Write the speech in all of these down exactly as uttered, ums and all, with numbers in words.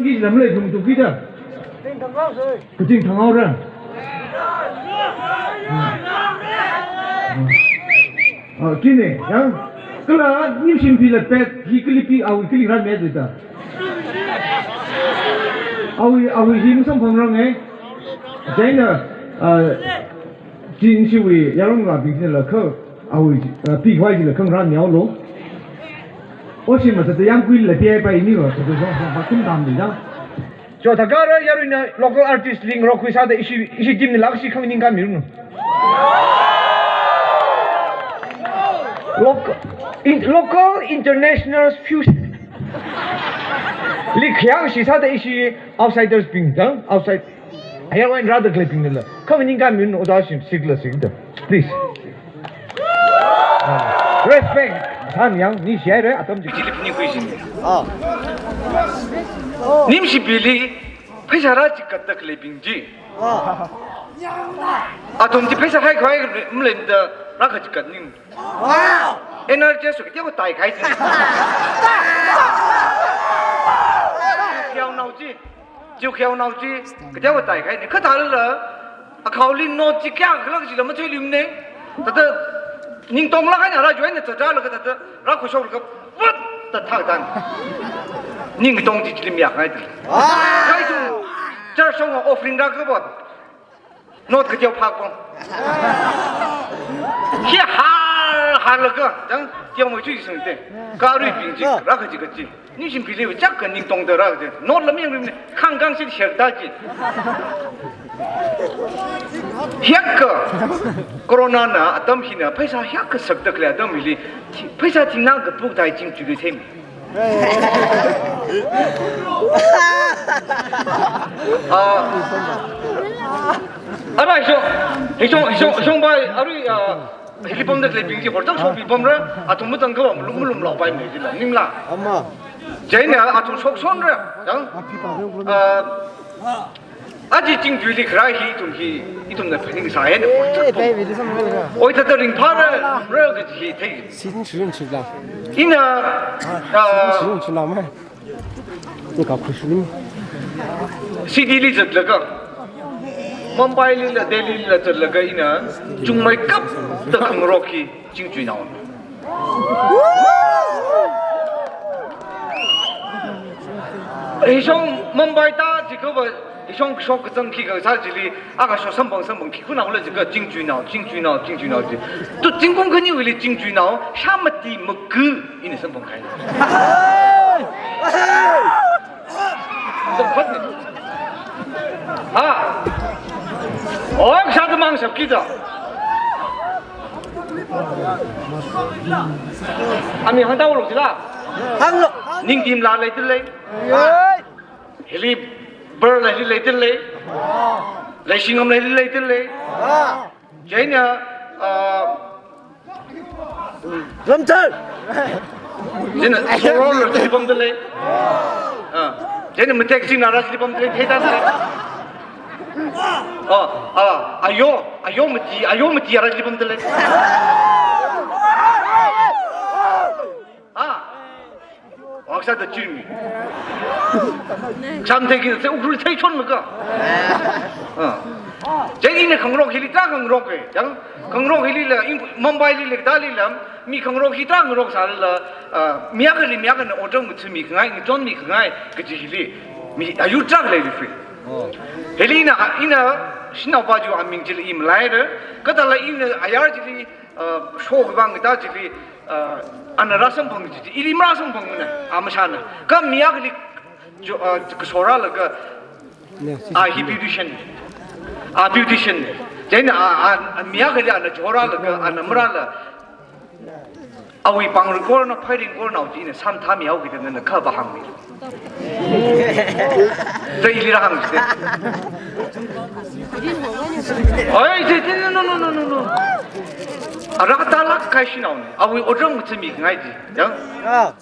Ki lam lei lungtu kida. Kaching thanghaora. Ah, kine, yang? Kala Nimshinpila pet, hi kalipi, awui kali ran me da. Awui, awui hi masamphangrang eh. Chieina, ah, Chin shiwui yarong la bing la kha, awui, ah, pi khwai la khang ran yao lo. O shi ma tata yangkhuila pi ai pai ni lo, tata zong zong ba kum dam ni dang. Chothagar yaruina local artist li ngarok khuisāda ishi, ishi team nila kashi khang ningkānmiranu. Loc-, in, local international fusion. Li khayang shisāda ishi outsiders bing dang, outside. Ayar wine rāda khaleibingnala. Khang ningkānmiranu, oda shim sikla sikda. Please. Ah, respect. San yang, ni share, atam ji. Chili puni kui jin. Ah. Nimshinpili, pheisā rāchikatda khaleibing chi. Ah. Atam chi pheisā hai khwai mlenda rākachikatning. Ah. N R J S kateokha tai khai chi. Khiao nao chi. Chiu khiao nao chi, kateokha tai khai ni. Kha thālala, akhaoli note chi kayākhala kajila matheiluimane. Tata, ningtonglāk eina rājoin na tata laga tata, rākhuishok laga, put, ta thak dan. Ningtong chi chili miyak ngai ta. Kha ithum, church song offering rākapa. Note kateo phak pong. Hi har, har laga, dang, teo mo chui sung te. Kha aruibing chi, rākaji kaji. Nimshinpili chak ka ningtongda rākaji. Note la miyang rim ne, khang khang shi share da ji. Hiyākha, corona na atam hina, pheisā hiyākha sakda khalei atam hili, pheisā thingna kapuk dai chingchui lu them. Ah. Ara hishong, hishong, hishong, hishong bai, arui, ah, hili pamda khaleibing chi, hortang shokli pamra, athum matang kava, malum, malum lao pai me jila, ningla. Ama. Chieina, athum shokshonra, yang? Ah, aja chingchuili kharā hi ithum hi, ithumna phaningsā haina. Eh, baby, this one really good. Oi, tata ringphāra, ra kaji hi thei. Sin chun chula. Ina, ah, sin chula ma. Ni ka khushuni. City li zatlaga, Mumbai lila, Delhi lila zatlaga ina, chungmeikapta khangarok hi. Chingchuinao. Hishong Mumbai ta jikhava, hishong shok kazang khi kasā chili, akha shok samphang samphang khi khunao la jikha chingchuinao, chingchuinao, chingchuinao ji. Tu zingkum khaniwuili chingchuinao, shāmati maga ina samphang khai. Zangkhat ni. Ha? Oi, sāda mang shap kita. Ami hāngda lo jila. Hānglo. Ningtimla leida lei. Yoi. Hili bar la hili leida lei. Leishingam la hili leida lei. Ah. Chieina, ah, Lamthar. Chieina Sorol la hili pamda lei. Ah. Chieina Matek Singh na rā hili pamda lei, theida lei. Ah, ah, ayo, ayo mati, ayo mati rā hili pamda lei. Ah. Aksa da chirmi. Samthei ki se Ukhrul thei chonlaga. Ah. Chieina khangarok hili ta khangarok e. Yang khangarok hili la, Mumbai lila, Delhi lila, mi khangarok hi ta khangarok sālala, ah, mi akhali mi akhana otram ngathami khangai, ngachonmi khangai, kaji hili. Mi ayu trak lei free. Oh. Hili ina, ina, shanao pa ju aming chili i malaira, kathāla ina ayar chili, ah, show vang ta chili, ah, ana rāsamphang ji, ili marāsamphangmana, a mashāna. Kha mi akhali jo, ah, kasho rālaga, ah, hi beautician. Ah, beautician. Chieina, ah, ah, mi akhali ana jorālaga, ana marāla. Awui pāng ringkorna, phai ringkornao chi ina samthami haokida nana kha bahāngmi. Chieina ili rāhāng ji. Oi, je, je, no, no, no, no, no. Ara talak kai shanao ni. Awui otram ngathami khangai ji. Yang? Ah.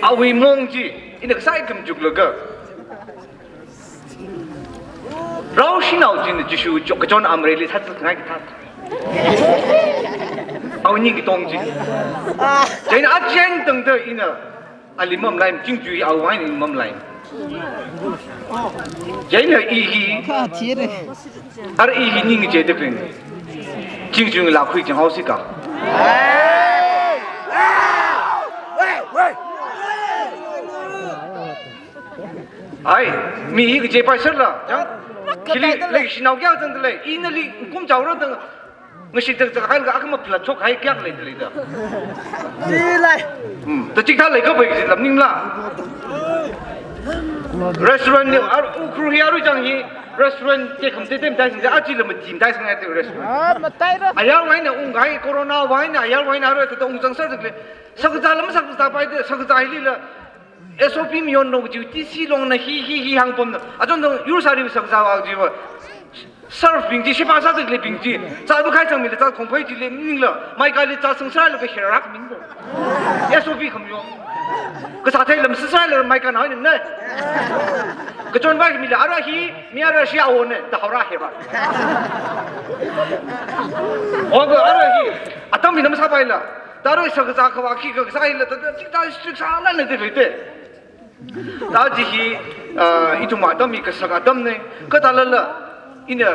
Awui mong chi, ina kasai kamchuklaga. Rao shanao china Jishu jo-, kachon amreli thatsa khangai kathā. Awui ning katong chi. Chieina achen tangda ina, ali mamlai, chingchui awui ning mamlai. Chieina i hi, Kha thire. Ara i hi ning chida kring. Chingchung la khui chang haosi ka. Ai, mi hi kaje pai sir la. Yang, khili lei shinao kya zang de lei. Ina li kum chao ra dang. Ngashi tak tak hai ka akma plat chok hai kya lei de lei da. Ji lai. Hmm, ta chik tha lei ka bai ji lam ning la. Restaurant ni ar Ukhrul hi aru chang hi restaurant te kham te tem tai sing a chi la ma tim tai sing ai te restaurant. Ah, matai ra. Ayar wai na ung gai corona wai na ayar wai na aru ta ung chang sar tak le. Sakza lam sakza pai de sakza hi li la. S O P mi yon no ji T C long na hi hi hi hang pom na. Achon dong yur sari sakza wa ji wa. Serve bing chi, shipa sa dik le bing chi. Cha bu khai chang mi le cha khong phai chi le ning la. Mai ka le cha sung sa le ka hira rak ming do. S O P kham yo. Ka sa thai lam sa sa le mai ka na ni ne. Ka chon bai mi le ara hi, mi ara shi a o ne, ta hora he ba. O ka ara hi. Atam mi nam sa bai la. Ta ro sa ka cha ka wa khi ka sa hi la ta ta chi ta strict sa la ne de le de. Ta chi hi, ah, ithum atam hi kasak atam ne, kathālala, ina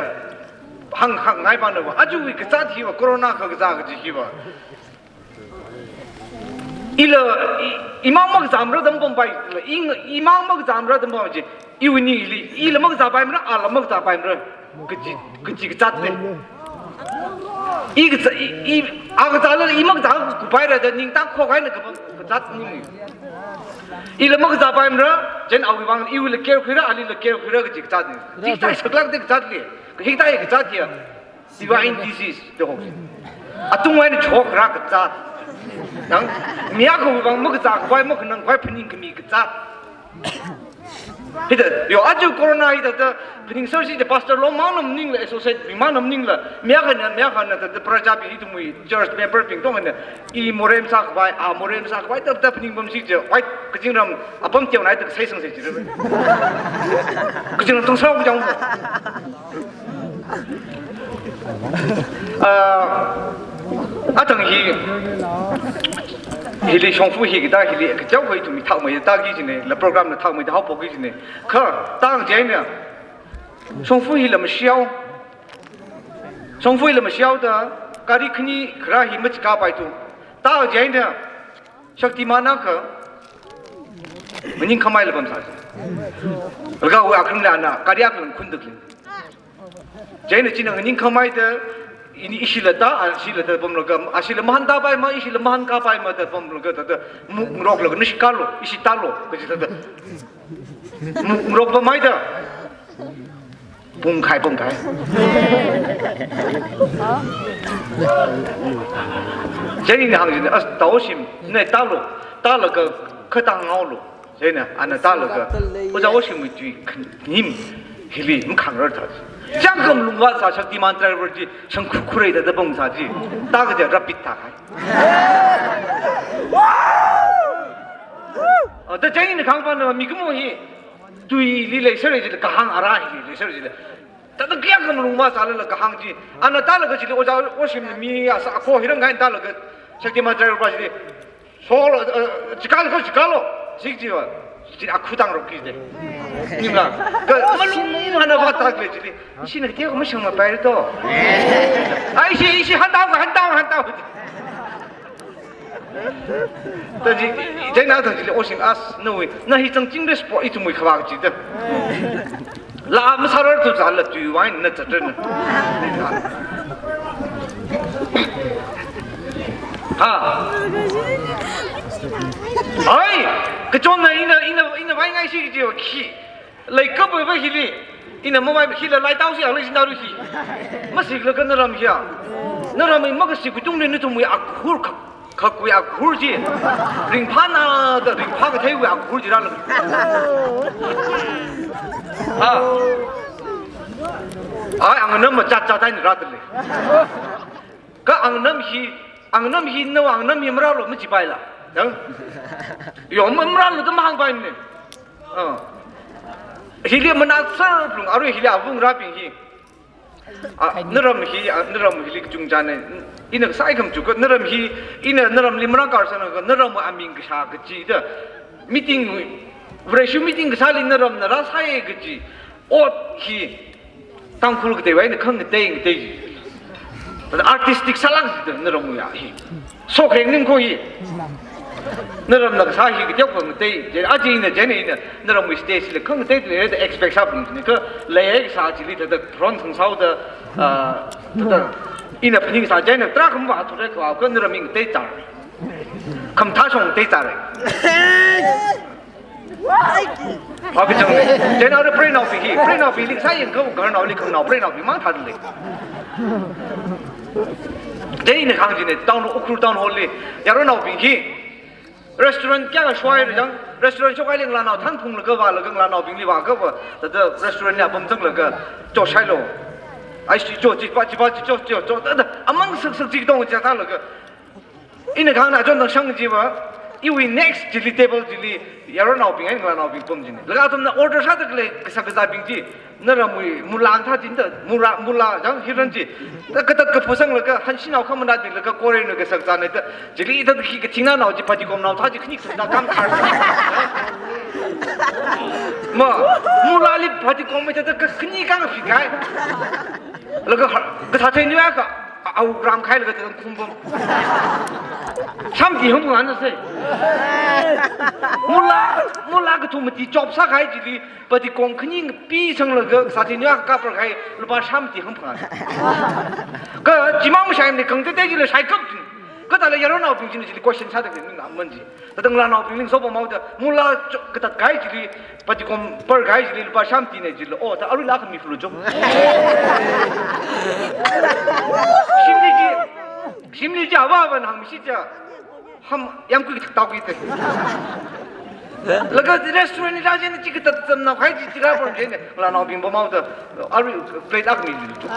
hāng hāng ngai pa na va, aja wui kazāt hi va, corona kakazā kaji hi va. Ila, i, imang makazāmara dam pam pai, ila, i, imang makazāmara dam pam ji, iwui ningli, ila makazā paimara, ala makazā paimara. Kaji, kaji kazāt ne. I kazā, i, i, a kazāla i makazā kupaira da ningtang khok haina kapa kazāt ning. Ila makazā paimara, jen awui vang iwuila care khuira, alila care khuira kaji kazāt ne. Chi tai saklak de kazāt le. Hi tai kazāt ya. Divine disease de ho. Atung wai ni chokra kazāt. Nang, mi akhawui vang makazā khavai, makhanang khavai phaning khami kazāt. Hithāda, yo, aja corona hithāda, phaning sāsi de pastor lo manam ningla, associate bing manam ningla, mi akhana, mi akhana, thāda, praja bing ithumwui church member bing tongana, i morem sākhavai, a morem sākhavai, thāda, phaning pamsi je, wai, kazingram, apam teo nai, thāda, sai sang sai je. Kazingram tong sāo kajang. Ah, athang hi, hili shongfa hi kita hili kachao koi tumi thakmei ta ki jine, la program na thakmei ta hao po ki jine. Kha, tang jai ne. Shongfa hi la mashiao. Shongfa hi la mashiao ta, kari khani khara hi machika pai tu. Tang jai ne. Shaktiman na kha, maning khamai la pam sa. Laga hu akhring la na, kari akhring khun duk lin. Jaina china nganing khamai ta, ini ishi la ta, ashi la ta pam laga, ashi la mahan ta pai ma, ishi la mahan ka pai ma ta pam laga ta ta, mu-, ngrok laga, nishi ka lo, ishi ta lo, kaji ta ta. Mu-, ngrok pamai ta. Pung khai, pung khai. Jaina hāng jina, as, tao shim, ne ta lo, ta laga, kha ta ngao lo. Chieina, ana ta laga, oja oshimwui tui khanim, hili, makhangarar ta. Changkam lungva sa Shaktiman driver ji, shang khu-, khurai da da bong sa ji. Ta kaja rapid ta khai. Oh, ta chieina khangpa na mikumo hi, tuili leisar ji, kahāng ara hili leisar ji. Thāda kayākha malungva sālala kahāng ji. Ana ta laga chili oja oshim mi ya sa kho hirang ngai ta laga Shaktiman driver pa chili. Solo, eh, chikalo, chikalo. Sik jiwa. Chili akhu tang rok ki de. Nimla. Ka malung hana va ta kle chili. Ishi na tiya ko mashang ma pai to. Ai, ishi, ishi, han tao, han tao, han tao. Ta ji, jaina ta ji le oshim as, no way. Na hi chang ching de sport ithumwui khavak ji de. La masarar tu za la tu wine na ta ta na. Ha. Ai, kachon na ina, ina, ina vai ngai shi ji ki. Lai kapa va hili. Ina mavai hila lai tao si ang lai sinaru hi. Masik laga naram hiya. Naram hi makasi kutung ni nathumwui akhur kha, kha kui akhur ji. Ringphā na da ringphā katheiwui akhur ji ra la. Ha. Ai, ang nam ma chat chat ai ni ra le. Ka ang nam hi, ang nam hi, no ang nam hi mara lo maji pai la. Yang? Yo, ma-, mara lo da mahāng pai ne. Ah. Hili mana sar plung, aru hili avung rabing hi. Ah, naram hi, ah, naram hili kachung jane. Ina sai kam chu ka naram hi, ina naram li mara kar sana ka naram aming kasha kaji da. Meeting Vareshi meeting kasāli naramna rāsai kaji ot hi Tangkhul kateivai eina khangatei ngatei. Artistic sālāk ji naramwui ya hi. Sokheng ning ko hi. Naramna kasā hi kateokha ngatei. Je, aja ina, je ina, naramwui stage li khangatei le da expect sāphalungni kha leiya kasā chili thāda front khangsāhaoda, ah, thāda ina phaningsā je ina tarākha mavāthurai kha naram ngatei char. Khamathā shong ngatei char. Wa kachang le. Chieina ara preinaobing hi, preinaobingli sāyang kha, garnaoli khanganao preinaobing mang thāda lei. Chieina khang chieina town, Ukhrul town hall li, yaronnaobing hi restaurant kayākha shokhai rajang, restaurant shokhai leng ngalānao thanphunglaga vālaga ngalānaobingli vākha va, thāda restaurant li apam zanglaga, choshailo. Ai shi cho, chi pa, chi pa, chi cho, cho, cho, thāda, amang sak sak chi tong chi thālaga. Ina khangna chon tangshang jiva, iwui next chili table chili, yaronnaobing eina ngalānaobing pam china. Laga athumna order sāda khalei kasak kazābing chi, naramwui mula thā china da, mula, mula, jang hiran chi. Da katat kaphusanglaga, hanshinao khamanatmilaga, Korean kasak zāna da, chili da khi kathingnanao chi, phatikomnao thā chi, khani kathumna kangkhar. Ma, mulali phatikom mi thāda khani kangphi kahai. Laga har, kasā thei niya kha, au ram khai laga tang khum pam. Shamti hangphangna sai. Mula, mula kathum mati chop sākahai chili, phatikom khani pi sanglaga, kasā thei niya kha kapar kahai, lupā shamti hangphangna. Kha, chimang shaimni khangatei chila shaikap. Kha thāla yaronnaobing china chili question sāda khalei ning aman chi. Thāda ngalānaobingli sopamhaoda, mula cho-, katat kahai chili, phatikom par kahai chili, lupā shamtina chili, oh, thā aruila khami fulu jo. Shimli chi, shimli chi, ava ava hangmishi chi, ham, yamkui thak tau ki te. Laga restaurant li rā chieina chi katat zamnao kahai chi, chi rāpam chieina, ngalānaobing pamhaoda, arui plate akhami fulu jo.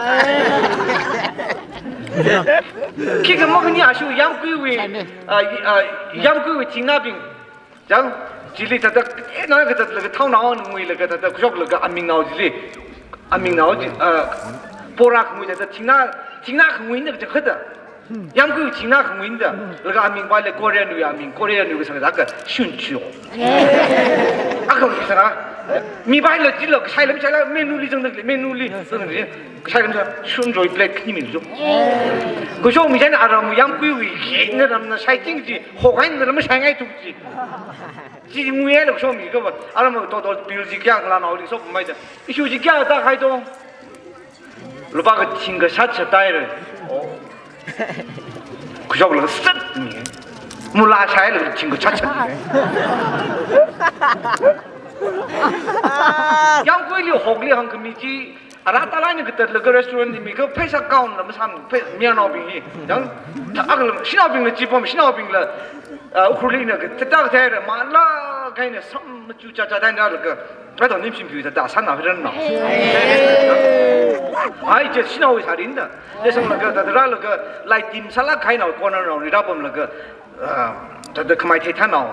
Khikha makhani ashu yamkuiwui, ah, y-, ah, yamkuiwui thingnabing. Jang, chili thāda, eh, na katatlaga thaonao nguilaga thāda, kushoklaga amingnao chili. Amingnao chi, ah, pora khangui thāda, thingna, thingna khanguina kaja khada. Yamkuiwui thingna khanguina da. Laga aming pale Korean wui aming, Korean wui kasang da kha shuncho. Akha kasang a. Mi paila chila, kashai lam shaila, menu li zangda, menu li zangda. Kashai lam sha, shunjo plate khani mi jo. Kushok mi chieina aram yamkuiwui hi, naramna shai ting chi, hokhai naram shai ngai tuk chi. Chi nguiya lo kushok mi kha va, aram to to bill chi kayākha ngalānaoli sopamhaida. Issue chi kayākha tākahai to. Lupā kathing kashat shat tāhaira. Oh. Kushok lo sat mi. Mula shailaga thing kashat shat mi. Yamkuili hokli hāngkhami chi, ara talai ni katatlaga restaurant li mikha pheisā count la masām, phei, mayarnaobing hi. Jang, thā, akha la, shanaobingla chi pam, shanaobingla, ah, Ukhrulli na kathāda kathāra, mala kaina sam machu cha cha dai na laga. Ato nimshim pyu thāda sānao hirannao. Ai, chi shanaowui sārin da. Chi sanglaga, thāda rālaga, lai tim sālāk kahainao, corner nao, ri rāpamlaga, ah, thāda khamai thei thānao.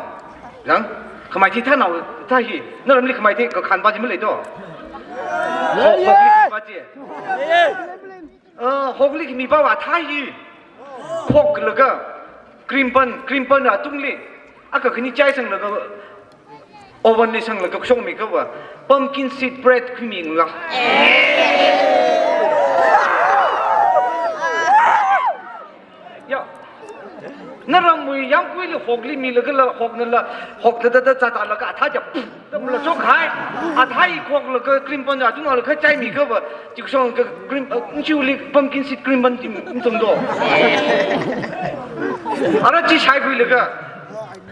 Jang, khamai thei thānao, thā hi, naramli khamai thei kakhan pa chi malei to. Ho, hokli pa chi. Ah, hokli mi pa va thā hi. Khoklaga, cream bun, cream bun atungli. Akha khani chai sanglaga, oven li sanglaga kushok mi kha va, pumpkin seed bread khuimingla. Ya. Naramwui yamkuili hokli milaga la, hokna la, hokda da da cha cha laga athā ja, pum, da mula chokhai. Athā hi khoklaga cream bun atung laga chai mi kha va, chi kushok kha cream, uh, nchiuli pumpkin seed cream bun chi mtung do. Ara chi shaikhuilaga,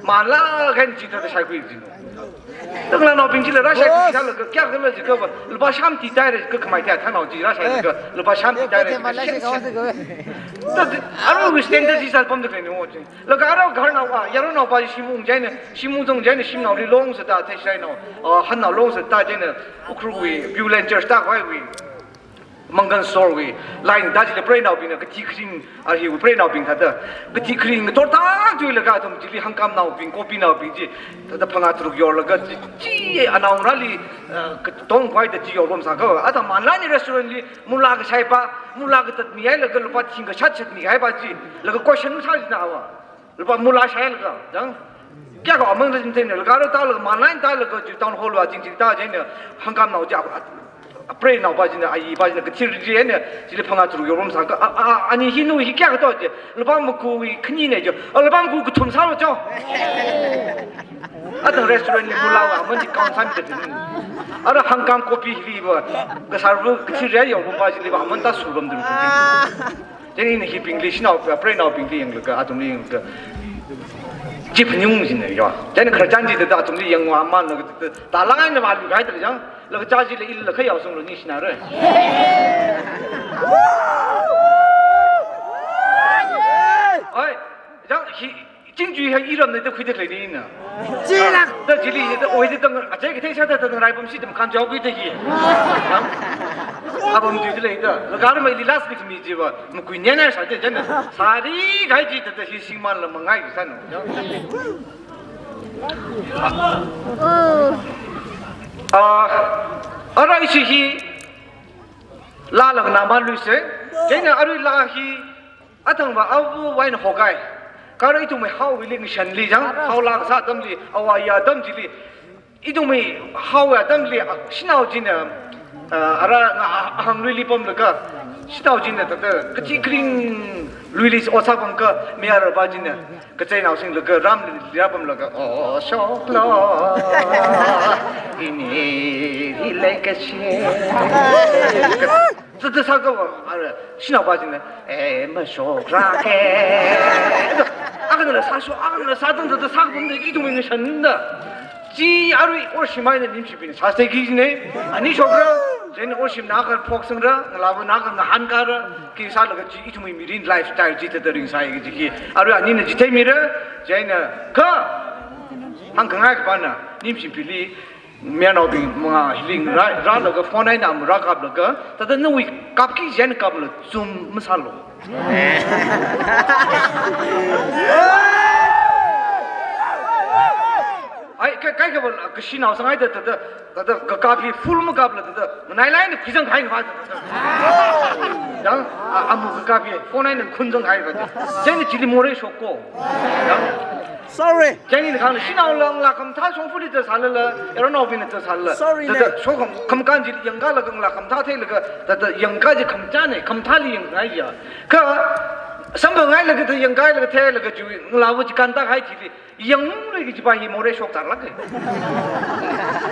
mala kaina chi thāda shaikhui chi. Ngalānaobing chila rāshai khuisālaga, kayākha la chi kha va, lupā shamti tāhaira kha khamai thei thānao chi rāshailaga, lupā shamti tāhaira chi kha shen shen. Thāda, aruiwui standard chi sāpamda khalei ni o chi. Laga ara garnao a, yaronao pa shim ung chieina, shim ung zang chieina, shimnaoli long sāda, thei shainao, ah, hannao long sāda chieina, Ukhrulwui, Viewland Church tākhavaiwui. Mangan Sorwui, line da chili preinaobingna kathi kharing, a hiwui preinaobing thāda, kathi kharing ngathor tāthuilaga athum chili hangkamnaobing, kopinaobing chi, thāda phangā tharuk yorlaga chi, chi anaongarāli, eh, katong khavai da chi yorpam sākha, athum manlani restaurant li, mula kashai pa, mula katat mihailaga lupā thing kashat shat mihai pa chi, laga question sā china va. Lupā mula shailaga, jang. Kayākha amang rāchim theinala, karo tālaga, manlain tālaga, chi town hall va chingching tā chieina, hangkam nao chi, a, a, a, prei naopa china, ayipa china, kathir chi eina, chili phangā tharuk yorumsā ka, a, a, ani hi nu hi kayākha to chi, lupā makuwui khanina chi, a, lupā maku kathum sālu cho. Athang restaurant li mulāva, aman chi count sāmi kathum. Ara hangkam kopi hiliva, kasarva kathir yorumpa chiliva, aman ta surbam dun. Chieina hi bingli shanao, prei naobingli yanglaga, athumli yanglaga. Chi phaningung china yo. Chieina khararchan chithāda athumli yangva manlaga, tālāk eina vāluikahai thāda chang. Laga cha chila ila khayao sunglu ningshinara. Oi, chang hi, Chingjui hai iramna da khuida leina. Chilak. Da chili da oi da tang, achai kathei sāda da tang raipam shi tam khanjao kui da hi. Apam tui da leida. Laga ramai li last week mi chiva, makui nyanai sāda chieina. Sāri gai chi da da hi shingman la mangai sānu. Ah, ara ishi hi, laa laga namaluise. Chieina arui laa hi, athangva avu vaina hokhai. Karo ithumwui haowuili ngashanli chang, hao laa kasā atamli, awui atam chili. Ithumwui haowui atamli, a, shanao china, a, ara nga a, ahang luili pamlaga, shanao china thāda, kachi kring luili ot sāpam ka, mayarva china, kachainao singlaga, ramli rāpamlaga, o shoklo, ini hi leikashi. Thāda sākha va, ara, shanaopa china, eh, mashokra ke. Akhana la sāsho, akhana la sātang thāda sākapam da, ithumwui ngashan da. Chi arui Orshim eina Nimshimbina sāsai ki jine, ani shokra, chieina Orshimna akha phoksangra, ngalāvana akha ngahānkara, khi sālaga chi ithumwui mirin lifestyle chi thāda ringsai ki chi khi. Arui anina chitheimira, chieina kha, hāngkhangai kapana, Nimshimbili, mayarnaobing mangā hili rā, rālaga phone eina amu rākaplaga, thāda nawui kapki chieina kapla zum masālu. Ai, kai, kaikha va, kashinao sāngai da, thāda, thāda kakap hi full makapla, thāda, nganailāk eina khuizang kahai va, thāda. Yang, a, amu kakap hi, phone eina khunzang kahai va, thāda. Chieina chili morei shokko. Yang. Sorry. Chieina khang shanao la ngalā khamathā shongfali thāda sālala, yaronnaobingna thāda sālala. Sorry, thāda ne. Shok kham, khamakan chi yangkalaga ngalā khamathā theilaga, thāda yangka chi khamathāne, khamathāli yangngai ya. Kha, samphangngailaga thāda yangkalaga theilaga chi, ngalāva chi kanta kahai chili, yanglui kajipa hi morei shoktarlāke.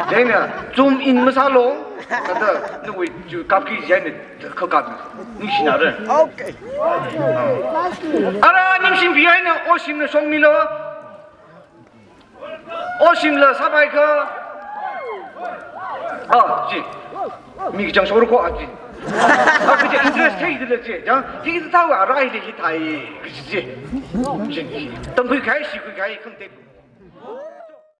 Chieina, zoom in masālu, thāda, nawui chi kapki chieina, kakap, ningshinara. Okay. Ara Nimshimbi eina Orshimna shongmilu. Orshimla sāpai kha. Ah, chi. Mi kachang shokra ko, ah, chi. Ah, kachi interest theidala chi. Chang, hithāva arai de hithai, kachi chi. Chi, chi. Tamkhui kahai, shikhui kahai, khangatei.